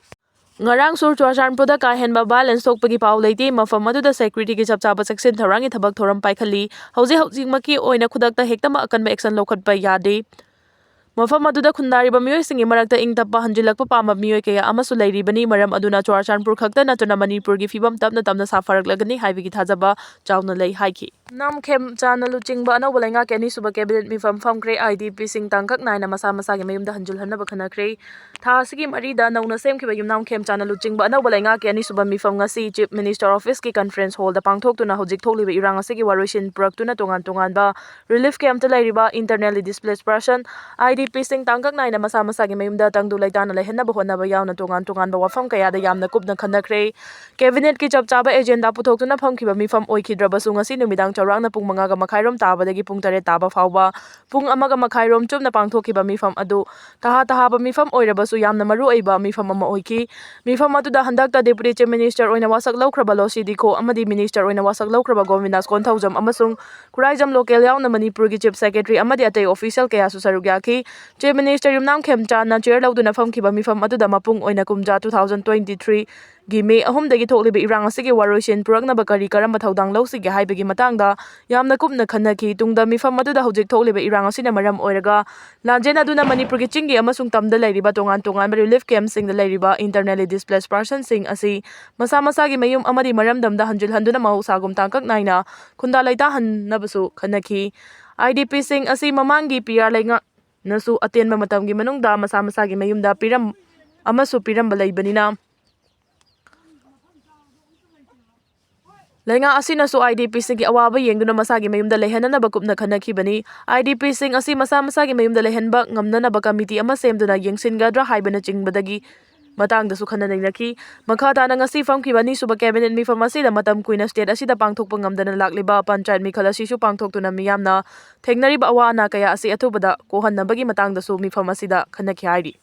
ꯉꯔꯥꯡꯁꯨ ꯆꯨꯔꯥꯆꯥꯟꯄꯨꯔꯗ ꯀꯥ ꯍꯦꯟꯕ ꯚꯥꯏꯂꯦꯟꯁ ꯊꯣꯛꯄꯒꯤ ꯄꯥꯎ ꯂꯩꯇꯦ꯫ ꯃꯐꯝ ꯑꯗꯨꯗ ꯁꯦꯀ꯭ꯌꯨꯔꯤꯇꯤꯒꯤ ꯆꯞ ꯆꯥꯕ ꯆꯦꯛꯁꯤꯟ ꯊꯧꯔꯥꯡꯒꯤ ꯊꯕꯛ ꯊꯧꯔꯝ ꯄꯥꯏꯈꯠꯂꯤ꯫ ꯍꯧꯖꯤꯛ ꯍꯧꯖꯤꯛꯃꯛꯀꯤ ꯑꯣꯏꯅ ꯈꯨꯗꯛꯇ ꯍꯦꯛꯇꯃꯛ ꯑꯀꯟꯕ ꯑꯦꯛꯁꯟ ꯂꯧꯈꯠꯄ ꯌꯥꯗꯦ꯫ ꯃꯐꯝ ꯑꯗꯨꯗ ꯈꯨꯟꯗꯥꯔꯤꯕ ꯃꯤꯑꯣꯏꯁꯤꯡꯒꯤ ꯃꯔꯛꯇ ꯏꯪ ꯇꯞꯄ ꯍꯟꯖꯤꯜꯂꯛꯄ ꯄꯥꯝꯕ ꯃꯤꯑꯣꯏ ꯀꯌꯥ ꯑꯃꯁꯨ ꯂꯩꯔꯤꯕꯅꯤ꯫ ꯃꯔꯝ ꯑꯗꯨꯅ ꯆꯨꯔꯥꯆꯥꯟꯄꯨꯔ ꯈꯛꯇ ꯅꯠꯇꯅ ꯃꯅꯤꯄꯨꯔꯒꯤ ꯐꯤꯕꯝ ꯇꯞꯅ ꯇꯞꯅ ꯁꯥꯐꯔꯛꯂꯒꯅꯤ ꯍꯥꯏꯕꯒꯤ ꯊꯥꯖꯕ ꯆꯥꯎꯅ ꯂꯩ ꯍꯥꯏꯈꯤ꯫ ꯌꯨꯝꯅꯥꯝ ꯈꯦꯝꯆꯥꯟꯅ ꯂꯨꯆꯤꯡꯕ ꯑꯅꯧꯕ ꯂꯩꯉꯥꯛꯀꯤ ꯑꯅꯤꯁꯨꯕ ꯀꯦꯕꯤꯅꯦꯠ ꯃꯤꯐꯝ ꯐꯝꯈ꯭ꯔꯦ꯫ IDPꯁꯤꯡ ꯇꯥꯡꯀꯛ ꯅꯥꯏꯅ ꯃꯁꯥ ꯃꯁꯥꯒꯤ ꯃꯌꯨꯝꯗ ꯍꯟꯖꯤꯜꯍꯟꯅꯕ ꯈꯟꯅꯈ꯭ꯔꯦ꯫ ꯊꯥ ꯑꯁꯤꯒꯤ ꯃꯔꯤꯗ ꯅꯧꯅ ꯁꯦꯝꯈꯤꯕ ꯌꯨꯝꯅꯥꯝ ꯈꯦꯝꯆꯥꯟꯅ ꯂꯨꯆꯤꯡꯕ ꯑꯅꯧꯕ ꯂꯩꯉꯥꯛꯀꯤ ꯑꯅꯤꯁꯨꯕ ꯃꯤꯐꯝ ꯉꯁꯤ Chief Minister Officeꯀꯤ conference hallꯗ ꯄꯥꯡꯊꯣꯛꯇꯨꯅ ꯍꯧꯖꯤꯛ ꯊꯣꯛꯂꯤꯕ ꯏꯔꯥꯡ ꯑꯁꯤꯒꯤ ꯋꯥꯔꯣꯏꯁꯤꯟ ꯄꯨꯔꯛꯇꯨꯅ ꯇꯣꯉꯥꯟ ꯇꯣꯉꯥꯟꯕ relief campꯇ ꯂꯩꯔꯤꯕ internally displaced person, IDPꯁꯤꯡ ꯇꯥꯡꯀꯛ ꯅꯥꯏꯅ ꯃꯁꯥ ꯃꯁꯥꯒꯤ ꯃꯌꯨꯝꯗ ꯇꯪꯗꯨ ꯂꯩꯇꯥꯅ ꯂꯩꯍꯟꯅꯕ ꯍꯣꯠꯅꯕ ꯌꯥꯎꯅ ꯇꯣꯉꯥꯟ ꯇꯣꯉꯥꯟꯕ ꯋꯥꯐꯝ ꯀꯌꯥꯗ ꯌꯥꯝꯅ ꯀꯨꯞꯅ ꯈꯟꯅꯈ꯭ꯔꯦ꯫ ꯀꯦꯕꯤꯅꯦꯠꯀꯤ ꯆꯞ ꯆꯥꯕ ꯑꯦꯖꯦꯟꯗꯥ ꯄꯨꯊꯣꯛꯇꯨꯅ ꯐꯝꯈꯤꯕ ꯃꯤꯐꯝ ꯑꯣꯏꯈꯤꯗ꯭ꯔꯕꯁꯨ, ꯉꯁꯤ ꯅꯨꯃꯤꯗꯥꯡ ꯆꯥꯎꯔꯥꯛꯅ ꯄꯨꯡ ꯃꯉꯥꯒ ꯃꯈꯥꯏꯔꯣꯝ ꯇꯥꯕꯗꯒꯤ ꯄꯨꯡ ꯇꯔꯦꯠ ꯇꯥꯕ ꯐꯥꯎꯕ ꯄꯨꯡ ꯑꯃꯒ ꯃꯈꯥꯏꯔꯣꯝ ꯆꯨꯞꯅ ꯄꯥꯡꯊꯣꯛꯈꯤꯕ ꯃꯤꯐꯝ ꯑꯗꯨ ꯇꯍꯥ ꯇꯍꯥꯕ ꯃꯤꯐꯝ ꯑꯣꯏꯔꯕꯁꯨ ꯌꯥꯝꯅ ꯃꯔꯨ ꯑꯣꯏꯕ ꯃꯤꯐꯝ ꯑꯃ ꯑꯣꯏꯈꯤ꯫ ꯃꯤꯐꯝ ꯑꯗꯨꯗ ꯍꯟꯗꯛꯇ Deputy Chief Minister ꯑꯣꯏꯅ ꯋꯥꯁꯛ ꯂꯧꯈ꯭ꯔꯕ ꯂꯣꯁꯤ ꯗꯤꯈꯣ ꯑꯃꯗꯤ Minister ꯑꯣꯏꯅ ꯋꯥꯁꯛ ꯂꯧꯈ꯭ꯔꯕ ꯒꯣꯕꯤꯟꯗꯥꯁ ꯀꯣꯟꯊꯧꯖꯝ ꯑꯃꯁꯨꯡ ꯈꯨꯔꯥꯏꯖꯝ local ꯌꯥꯎꯅ ꯃꯅꯤꯄꯨꯔꯒꯤ Chief Secretary ꯑꯃꯗꯤ ꯑꯇꯩ official ꯀꯌꯥꯁꯨ ꯁꯔꯨꯛ ꯌꯥꯈꯤ꯫ Chief Minister ꯌꯨꯝꯅꯥꯝ ꯈꯦꯝꯆꯥꯟꯅ chair ꯂꯧꯗꯨꯅ ꯐꯝꯈꯤꯕ ꯃꯤꯐꯝ ꯑꯗꯨꯗ ꯃꯄꯨꯡ ꯑꯣꯏꯅ ꯀꯨꯝꯖꯥ two thousand twenty-threeꯒꯤ May ꯑꯍꯨꯝꯗꯒꯤ ꯊꯣꯛꯂꯤꯕ ꯏꯔꯥꯡ ꯑꯁꯤꯒꯤ ꯋꯥꯔꯣꯏꯁꯤꯟ ꯄꯨꯔꯛꯅꯕ ꯀꯔꯤ ꯀꯔꯝꯕ ꯊꯧꯗꯥꯡ ꯂꯧꯁꯤꯒꯦ ꯍꯥꯏꯕꯒꯤ ꯃꯇꯥꯡꯗ ꯌꯥꯝꯅ ꯀꯨꯞꯅ ꯈꯟꯅꯈꯤ꯫ ꯇꯨꯡꯗ ꯃꯤꯐꯝ ꯑꯗꯨꯗ ꯍꯧꯖꯤꯛ ꯊꯣꯛꯂꯤꯕ ꯏꯔꯥꯡ ꯑꯁꯤꯅ ꯃꯔꯝ ꯑꯣꯏꯔꯒ ꯂꯥꯟꯖꯦꯟ ꯑꯗꯨꯅ ꯃꯅꯤꯄꯨꯔꯒꯤ ꯆꯤꯡꯒꯤ ꯑꯃꯁꯨꯡ ꯇꯝꯗ ꯂꯩꯔꯤꯕ ꯇꯣꯉꯥꯟ ꯇꯣꯉꯥꯟꯕ relief campꯁꯤꯡꯗ ꯂꯩꯔꯤꯕ internally displaced personꯁꯤꯡ ꯑꯁꯤ ꯃꯁꯥ ꯃꯁꯥꯒꯤ ꯃꯌꯨꯝ ꯑꯃꯗꯤ ꯃꯔꯝꯗꯝꯗ ꯍꯟꯖꯤꯜꯍꯟꯗꯨꯅ ꯃꯍꯧꯁꯥꯒꯨꯝ ꯇꯥꯡꯀꯛ ꯅꯥꯏꯅ ꯈꯨꯟꯗꯥ ꯂꯩꯇꯥꯍꯟꯅꯕꯁꯨ ꯈꯟꯅꯈꯤ꯫ IDPꯁꯤꯡ ꯑꯁꯤ ꯃꯃꯥꯡꯒꯤ PR ꯂꯩꯉꯥꯛꯅꯁꯨ ꯑꯇꯦꯟꯕ ꯃꯇꯝꯒꯤ ꯃꯅꯨꯡꯗ ꯃꯁꯥ ꯃꯁꯥꯒꯤ ꯃꯌꯨꯝꯗ ꯄꯤꯔꯝ-, ꯑꯃꯁꯨ ꯄꯤꯔꯝꯕ ꯂꯩꯕꯅꯤꯅ, ꯂꯩꯉꯥꯛ ꯑꯁꯤꯅꯁꯨ IDPꯁꯤꯡꯒꯤ ꯑꯋꯥꯕ ꯌꯦꯡꯗꯨꯅ ꯃꯁꯥꯒꯤ ꯃꯌꯨꯝꯗ ꯂꯩꯍꯟꯅꯅꯕ ꯀꯨꯞꯅ ꯈꯟꯅꯈꯤꯕꯅꯤ꯫ IDPꯁꯤꯡ ꯑꯁꯤ ꯃꯁꯥ ꯃꯁꯥꯒꯤ ꯃꯌꯨꯝꯗ ꯂꯩꯍꯟꯕ ꯉꯝꯅꯅꯕ committee ꯑꯃ ꯁꯦꯝꯗꯨꯅ ꯌꯦꯡꯁꯤꯟꯒꯗ꯭ꯔꯥ ꯍꯥꯏꯕꯅꯆꯤꯡꯕꯗꯒꯤ ꯃꯇꯥꯡꯗꯁꯨ ꯈꯟꯅ ꯅꯩꯅꯈꯤ꯫ ꯃꯈꯥ ꯇꯥꯅ ꯉꯁꯤ ꯐꯝꯈꯤꯕ ꯑꯅꯤꯁꯨꯕ cabinet ꯃꯤꯐꯝ ꯑꯁꯤꯗ ꯃꯇꯝ ꯀꯨꯏꯅ state ꯑꯁꯤꯗ ꯄꯥꯡꯊꯣꯛꯄ ꯉꯝꯗꯅ ꯂꯥꯛꯂꯤꯕ ꯄꯟꯆꯥꯌꯠ ꯃꯤꯈꯜ ꯑꯁꯤꯁꯨ ꯄꯥꯡꯊꯣꯛꯇꯨꯅ ꯃꯤꯌꯥꯝꯅ ꯊꯦꯡꯅꯔꯤꯕ ꯑꯋꯥ ꯑꯅꯥ ꯀꯌꯥ ꯑꯁꯤ ꯑꯊꯨꯕꯗ ꯀꯣꯛꯍꯟꯅꯕꯒꯤ ꯃꯇꯥꯡꯗꯁꯨ ꯃꯤꯐꯝ ꯑꯁꯤꯗ ꯈꯟꯅꯈꯤ ꯍꯥꯏꯔꯤ꯫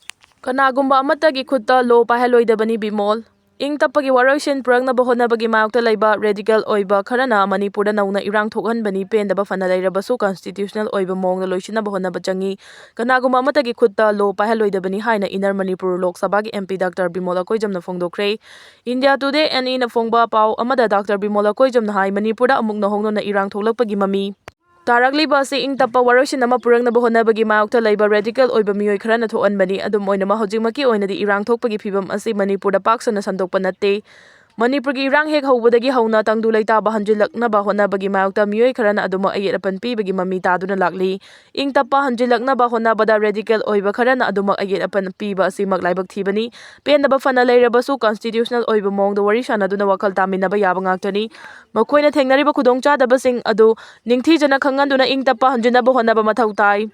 ꯀꯅꯥꯒꯨꯝꯕ ꯑꯃꯠꯇꯒꯤ ꯈꯨꯠꯇ ꯂꯣ ꯄꯥꯏꯍꯜꯂꯣꯏꯗꯕꯅꯤ ꯕꯤꯃꯣꯜ꯫ ꯏꯪ ꯇꯞꯄꯒꯤ ꯋꯥꯔꯣꯏꯁꯤꯟ ꯄꯨꯔꯛꯅꯕ ꯍꯣꯠꯅꯕꯒꯤ ꯃꯥꯌꯣꯛꯇ ꯂꯩꯕ ꯔꯦꯗꯤꯀꯦꯜ ꯑꯣꯏꯕ ꯈꯔꯅ ꯃꯅꯤꯄꯨꯔꯗ ꯅꯧꯅ ꯏꯔꯥꯡ ꯊꯣꯛꯍꯟꯕꯅꯤ꯫ ꯄꯦꯟꯗꯕ ꯐꯅ ꯂꯩꯔꯕꯁꯨ ꯀꯟꯁꯇꯤꯇ꯭ꯌꯨꯁꯅꯦꯜ ꯑꯣꯏꯕ ꯃꯑꯣꯡꯗ ꯂꯣꯏꯁꯤꯟꯅꯕ ꯍꯣꯠꯅꯕ ꯆꯪꯏ꯫ ꯀꯅꯥꯒꯨꯝꯕ ꯑꯃꯠꯇꯒꯤ ꯈꯨꯠꯇ ꯂꯣ ꯄꯥꯏꯍꯜꯂꯣꯏꯗꯕꯅꯤ ꯍꯥꯏꯅ ꯏꯟꯅꯔ ꯃꯅꯤꯄꯨꯔ ꯂꯣꯛ ꯁꯚꯥꯒꯤ ꯑꯦꯝ ꯄꯤ ꯗꯥꯛꯇꯔ ꯕꯤꯃꯣꯜ ꯑꯀꯣꯏꯖꯝꯅ ꯐꯣꯡꯗꯣꯛꯈ꯭ꯔꯦ꯫ ꯏꯟꯗꯤꯌꯥ ꯇꯨꯗꯦ ꯑꯦꯟ ꯏꯅ ꯐꯣꯡꯕ ꯄꯥꯎ ꯑꯃꯗ ꯗꯥꯛꯇꯔ ꯕꯤꯃꯣꯜ ꯑꯀꯣꯏꯖꯝꯅ ꯍꯥꯏ, ꯃꯅꯤꯄꯨꯔꯗ ꯑꯃꯨꯛ ꯅꯧꯍꯧꯅꯅ ꯏꯔꯥꯡ ꯊꯣꯛꯂꯛꯄꯒꯤ ꯃꯃꯤ ꯇꯥꯔꯛꯂꯤꯕ ꯑꯁꯤ ꯏꯪ ꯇꯞꯄ ꯋꯥꯔꯣꯏꯁꯤꯟ ꯑꯃ ꯄꯨꯔꯛꯅꯕ ꯍꯣꯠꯅꯕꯒꯤ ꯃꯥꯌꯣꯛꯇ ꯂꯩꯕ ꯔꯦꯗꯤꯀꯦꯜ ꯑꯣꯏꯕ ꯃꯤꯑꯣꯏ ꯈꯔꯅ ꯊꯣꯛꯍꯟꯕꯅꯤ꯫ ꯑꯗꯨꯝ ꯑꯣꯏꯅꯃꯛ, ꯍꯧꯖꯤꯛꯃꯛꯀꯤ ꯑꯣꯏꯅꯗꯤ ꯏꯔꯥꯡ ꯊꯣꯛꯄꯒꯤ ꯐꯤꯕꯝ ꯑꯁꯤ ꯃꯅꯤꯄꯨꯔꯗ ꯄꯥꯛ ꯁꯟꯅ ꯁꯟꯗꯣꯛꯄ ꯅꯠꯇꯦ꯫ ꯃꯅꯤꯄꯨꯔꯒꯤ ꯏꯔꯥꯡ ꯍꯦꯛ ꯍꯧꯕꯗꯒꯤ ꯍꯧꯅ ꯇꯪꯗꯨ ꯂꯩꯇꯥꯕ ꯍꯟꯖꯤꯜꯂꯛꯅꯕ ꯍꯣꯠꯅꯕꯒꯤ ꯃꯥꯌꯣꯛꯇ ꯃꯤꯑꯣꯏ ꯈꯔꯅ ꯑꯗꯨꯃꯛ ꯑꯌꯦꯠ ꯑꯄꯟ ꯄꯤꯕꯒꯤ ꯃꯃꯤ ꯇꯥꯗꯨꯅ ꯂꯥꯛꯂꯤ꯫ ꯏꯪ ꯇꯞꯄ ꯍꯟꯖꯤꯜꯂꯛꯅꯕ ꯍꯣꯠꯅꯕꯗ ꯔꯦꯗꯤꯀꯦꯜ ꯑꯣꯏꯕ ꯈꯔꯅ ꯑꯗꯨꯃꯛ ꯑꯌꯦꯠ ꯑꯄꯟ ꯄꯤꯕ ꯑꯁꯤꯃꯛ ꯂꯥꯏꯕꯛ ꯊꯤꯕꯅꯤ꯫ ꯄꯦꯟꯗꯕ ꯐꯅ ꯂꯩꯔꯕꯁꯨ ꯀꯟꯁꯇꯤꯇ꯭ꯌꯨꯁꯅꯦꯜ ꯑꯣꯏꯕ ꯃꯑꯣꯡꯗ ꯋꯥꯔꯤ ꯁꯥꯟꯅꯗꯨꯅ ꯋꯥꯈꯜ ꯇꯥꯃꯤꯟꯅꯕ ꯌꯥꯕ ꯉꯥꯛꯇꯅꯤ꯫ ꯃꯈꯣꯏꯅ ꯊꯦꯡꯅꯔꯤꯕ ꯈꯨꯗꯣꯡꯆꯥꯗꯕꯁꯤꯡ ꯑꯗꯨ ꯅꯤꯡꯊꯤꯖꯅ ꯈꯪꯍꯟꯗꯨꯅ ꯏꯪ ꯇꯞꯄ ꯍꯟꯖꯤꯟꯅꯕ ꯍꯣꯠꯅꯕ ꯃꯊꯧ ꯇꯥꯏ꯫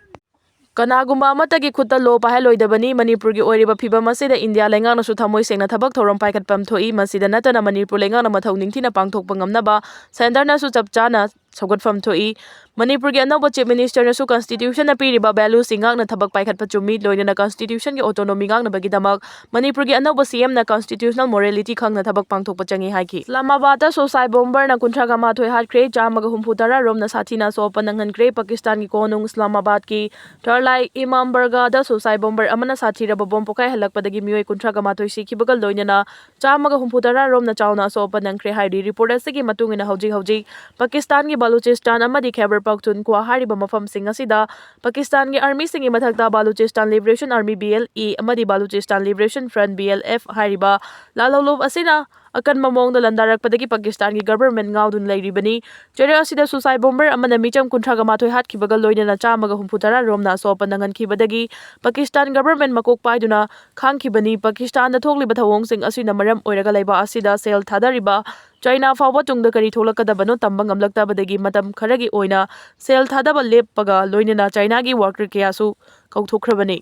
ꯀꯅꯥꯒꯨꯝꯕ ꯑꯃꯠꯇꯒꯤ ꯈꯨꯠꯇ ꯂꯣ ꯄꯥꯏꯍꯜꯂꯣꯏꯗꯕꯅꯤ꯫ ꯃꯅꯤꯄꯨꯔꯒꯤ ꯑꯣꯏꯔꯤꯕ ꯐꯤꯕꯝ ꯑꯁꯤꯗ ꯏꯟꯗꯤꯌꯥ ꯂꯩꯉꯥꯛꯅꯁꯨ ꯊꯃꯣꯏ ꯁꯦꯡꯅ ꯊꯕꯛ ꯊꯧꯔꯝ ꯄꯥꯏꯈꯠꯐꯝ ꯊꯣꯛꯏ꯫ ꯃꯁꯤꯗ ꯅꯠꯇꯅ ꯃꯅꯤꯄꯨꯔ ꯂꯩꯉꯥꯛꯅ ꯃꯊꯧ ꯅꯤꯡꯊꯤꯅ ꯄꯥꯡꯊꯣꯛꯄ ꯉꯝꯅꯕ ꯁꯦꯟꯇꯔꯅꯁꯨ ꯆꯞ ꯆꯥꯅ ꯁꯧꯒꯠꯐꯝ ꯊꯣꯛꯏ꯫ ꯃꯅꯤꯄꯨꯔꯒꯤ ꯑꯅꯧꯕ ꯆꯤꯐ ꯃꯤꯅꯤꯁꯇꯔꯅꯁꯨ ꯀꯟꯁꯇꯤꯇ꯭ꯌꯨꯁꯟꯅ ꯄꯤꯔꯤꯕ ꯚꯦꯂ꯭ꯌꯨꯁꯤꯡ ꯉꯥꯛꯅ ꯊꯕꯛ ꯄꯥꯏꯈꯠꯄ ꯆꯨꯝꯃꯤ, ꯂꯣꯏꯅꯅ ꯀꯟꯁꯇꯤꯇ꯭ꯌꯨꯁꯟꯒꯤ ꯑꯣꯇꯣꯅꯣꯃꯤ ꯉꯥꯛꯅꯕꯒꯤꯗꯃꯛ ꯃꯅꯤꯄꯨꯔꯒꯤ ꯑꯅꯧꯕ ꯁꯤ ꯑꯦꯝꯅ ꯀꯟꯁꯇꯤꯇ꯭ꯌꯨꯁꯅꯦꯜ ꯃꯣꯔꯦꯂꯤꯇꯤ ꯈꯪꯅ ꯊꯕꯛ ꯄꯥꯡꯊꯣꯛꯄ ꯆꯪꯏ ꯍꯥꯏꯈꯤ꯫ ꯏꯁꯂꯥꯃꯥꯕꯥꯗꯇ ꯁꯨꯁꯥꯏ ꯕꯣꯝꯕꯔꯅ ꯀꯨꯟꯊ꯭ꯔꯥꯒ ꯃꯥꯊꯣꯏ ꯍꯥꯠꯈ꯭ꯔꯦ, ꯆꯥꯝꯃꯒ ꯍꯨꯝꯐꯨ ꯇꯔꯥ ꯔꯣꯝꯅ ꯁꯥꯊꯤꯅ ꯑꯁꯣꯛ ꯑꯄꯟ ꯅꯪꯍꯟꯈ꯭ꯔꯦ꯫ ꯄꯥꯀꯤꯁꯇꯥꯟꯒꯤ ꯀꯣꯅꯨꯡ ꯏꯁꯂꯥꯃꯥꯕꯥꯗꯀꯤ ꯇꯔꯂꯥꯏ ꯏꯃꯥꯝ ꯕꯔꯒꯥꯗ ꯁꯨꯁꯥꯏ ꯕꯣꯝꯕꯔ ꯑꯃꯅ ꯁꯥꯊꯤꯔꯕ ꯕꯣꯝ ꯄꯣꯈꯥꯏꯍꯜꯂꯛꯄꯗꯒꯤ ꯃꯤꯑꯣꯏ ꯀꯨꯟꯊ꯭ꯔꯥꯒ ꯃꯥꯊꯣꯏ ꯁꯤꯈꯤꯕꯒ ꯂꯣꯏꯅꯅ ꯆꯥꯝꯃꯒ ꯍꯨꯝꯐꯨ ꯇꯔꯥ ꯔꯣꯝꯅ ꯆꯥꯎꯅ ꯑꯁꯣꯛ ꯑꯄꯟ ꯅꯪꯈ꯭ꯔꯦ ꯍꯥꯏꯔꯤ꯫ ꯔꯤꯄꯣꯔꯠ ꯑꯁꯤꯒꯤ ꯃꯇꯨꯡ ꯏꯟꯅ ꯍꯧꯖꯤꯛ ꯍꯧꯖꯤꯛ ꯄꯥꯀꯤꯁꯇꯥꯟꯒꯤ ꯕꯂꯨꯆꯤꯁꯇꯥꯟ ꯑꯃꯗꯤ ꯈꯩꯕꯔ ꯄꯈꯇꯨꯟꯈ꯭ꯋꯥ ꯍꯥꯏꯔꯤꯕ ꯃꯐꯝꯁꯤꯡ ꯑꯁꯤꯗ ꯄꯥꯀꯤꯁꯇꯥꯟꯒꯤ ꯑꯥꯔꯃꯤꯁꯤꯡꯒꯤ ꯃꯊꯛꯇ Balochistan liberation army, B L A, ꯑꯃꯗꯤ Balochistan liberation front, B L F, ꯍꯥꯏꯔꯤꯕ ꯂꯥꯜꯍꯧꯂꯨꯞ ꯑꯁꯤꯅ ꯑꯀꯟꯕ ꯃꯑꯣꯡꯗ ꯂꯥꯟꯗꯥꯔꯛꯄꯗꯒꯤ ꯄꯥꯀꯤꯁꯇꯥꯟꯒꯤ ꯒꯚꯔꯟꯃꯦꯟꯠ ꯉꯥꯎꯗꯨꯅ ꯂꯩꯔꯤꯕꯅꯤ꯫ ꯆꯩꯔꯥꯛ ꯑꯁꯤꯗ ꯁꯨꯁꯥꯏ ꯕꯣꯝꯕꯔ ꯑꯃꯅ ꯃꯤꯆꯝ ꯀꯨꯟꯊ꯭ꯔꯥꯒ ꯃꯥꯊꯣꯏ ꯍꯥꯠꯈꯤꯕꯒ ꯂꯣꯏꯅꯅ ꯆꯥꯝꯃꯒ ꯍꯨꯝꯐꯨ ꯇꯔꯥ ꯔꯣꯝꯅ ꯑꯁꯣꯛ ꯑꯄꯟ ꯅꯪꯍꯟꯈꯤꯕꯗꯒꯤ ꯄꯥꯀꯤꯁꯇꯥꯟ ꯒꯚꯔꯟꯃꯦꯟꯠ ꯃꯀꯣꯛ ꯄꯥꯏꯗꯨꯅ ꯈꯥꯡꯈꯤꯕꯅꯤ꯫ ꯄꯥꯀꯤꯁꯇꯥꯟꯗ ꯊꯣꯛꯂꯤꯕ ꯊꯧꯑꯣꯡꯁꯤꯡ ꯑꯁꯤꯅ ꯃꯔꯝ ꯑꯣꯏꯔꯒ ꯂꯩꯕꯥꯛ ꯑꯁꯤꯗ ꯁꯦꯜ ꯊꯥꯗꯔꯤꯕ ꯆꯥꯏꯅꯥ ꯐꯥꯎꯕ ꯇꯨꯡꯗ ꯀꯔꯤ ꯊꯣꯛꯂꯛꯀꯗꯕꯅꯣ ꯇꯝꯕ ꯉꯝꯂꯛꯇꯕꯗꯒꯤ ꯃꯇꯝ ꯈꯔꯒꯤ ꯑꯣꯏꯅ ꯁꯦꯜ ꯊꯥꯗꯕ ꯂꯦꯞꯄꯒ ꯂꯣꯏꯅꯅ ꯆꯥꯏꯅꯥꯒꯤ ꯋꯥꯔꯀꯔ ꯀꯌꯥꯁꯨ ꯀꯧꯊꯣꯛꯈ꯭ꯔꯕꯅꯤ꯫